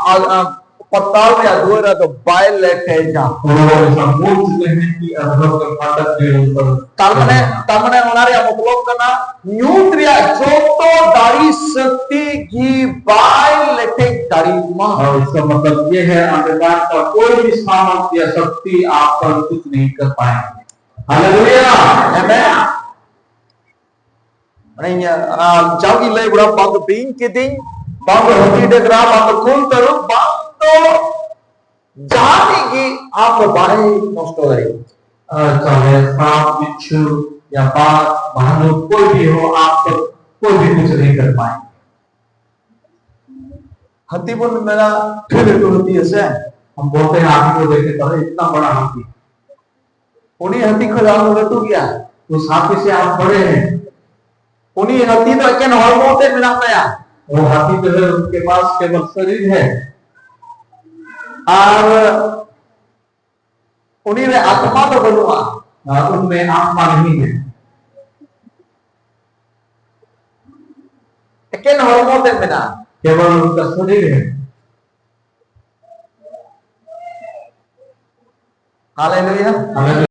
ᱟ, ᱟ, ᱯᱟᱛᱟᱞ ᱨᱮᱭᱟᱜ ᱫᱩᱣᱟᱹᱨ ᱟᱫᱚ ᱵᱟᱭ ᱞᱮᱴᱮᱡᱟ᱾ वो ऐसा बोल चुके हैं कि अधर्म का फाटक जो है ऊपर ᱛᱟᱨ ᱢᱟᱱᱮ, ᱛᱟᱨ ᱢᱟᱱᱮ ᱚᱱᱟ ᱨᱮᱭᱟᱜ ᱢᱚᱛᱞᱚᱵ ᱠᱟᱱᱟ, ᱧᱩᱛ ᱨᱮᱭᱟᱜ ᱡᱚᱛᱚ ᱫᱟᱲᱮ ᱥᱚᱠᱛᱤ ᱜᱮ ᱵᱟᱭ ᱞᱮᱴᱮᱡ ᱫᱟᱲᱮᱭᱟᱢᱟ᱾ और इसका मतलब ये है, अंधकार का कोई भी सामर्थ्य या शक्ति आप पर कुछ नहीं कर पाएंगे। हालेलुया। आमेन। ᱢᱟᱱᱮ, ᱟ, ᱡᱟᱣᱜᱮ ᱞᱟᱹᱭ ᱵᱟᱲᱟ, ᱵᱟᱝ ᱫᱚ ᱵᱤᱧ ᱠᱤᱫᱤᱧ, ᱵᱟᱝ ᱫᱚ ᱦᱟᱹᱛᱤ ᱰᱟᱝᱨᱟ, ᱵᱟᱝ ᱫᱚ ᱠᱩᱞ ᱛᱟᱹᱨᱩᱵ, ᱵᱟᱝ ᱫᱚ ᱡᱟᱦᱟᱱᱤᱡ ᱜᱮ ᱟᱢ ᱫᱚ ᱵᱟᱭ ᱱᱚᱥᱴᱚ ᱫᱟᱲᱮᱭᱟᱜᱼᱟ᱾ ᱟᱨ ᱪᱟᱦᱮ ᱥᱟᱸᱯ, ᱵᱤᱪᱷᱩ ᱭᱟ ᱵᱟᱜᱽ, ᱵᱷᱟᱞᱩᱠ, ᱠᱳᱭ ᱵᱷᱤ ᱦᱳ, ᱟᱯ ᱛᱚ ᱠᱳᱭ ᱵᱷᱤ ᱠᱩᱪᱷ ᱱᱟᱦᱤᱸ ᱠᱟᱨ ᱯᱟᱭᱮᱸᱜᱮ᱾ ᱦᱟᱹᱛᱤ ᱵᱚᱱ ᱢᱮᱱᱟ, ᱴᱷᱮᱨ ᱞᱟᱹᱴᱩ ᱦᱟᱹᱛᱤ ᱦᱮᱸ ᱥᱮ? हम बोलते हैं हाथी को देख के, "अरे इतना बड़ा हाथी।" ᱩᱱᱤ ᱦᱟᱹᱛᱤ ᱠᱷᱚᱱ ᱟᱨᱦᱚᱸ ᱞᱟᱹᱴᱩ ᱜᱮᱭᱟ, ᱩᱥ ᱦᱟᱹᱛᱤ ᱥᱮ ᱟᱨᱦᱚᱸ ᱵᱚᱲᱮ ᱦᱮᱸ᱾ ᱩᱱᱤ ᱦᱟᱹᱛᱤ ᱫᱚ ᱮᱠᱮᱱ ᱦᱚᱲᱢᱚ ᱛᱮ ᱢᱮᱱᱟᱜ ᱛᱟᱭᱟ᱾ वो हाथी जो है उसके पास केवल शरीर है। ᱟᱨ ᱩᱱᱤ ᱨᱮ ᱟᱛᱢᱟ ᱫᱚ ᱵᱟᱹᱱᱩᱜᱼᱟ᱾ हाँ, उनमें आत्मा नहीं है। ᱮᱠᱮᱱ ᱦᱚᱲᱢᱚ ᱛᱮ ᱢᱮᱱᱟᱜᱼᱟ᱾ केवल उनका शरीर है। हालेलुया। हालेलुया।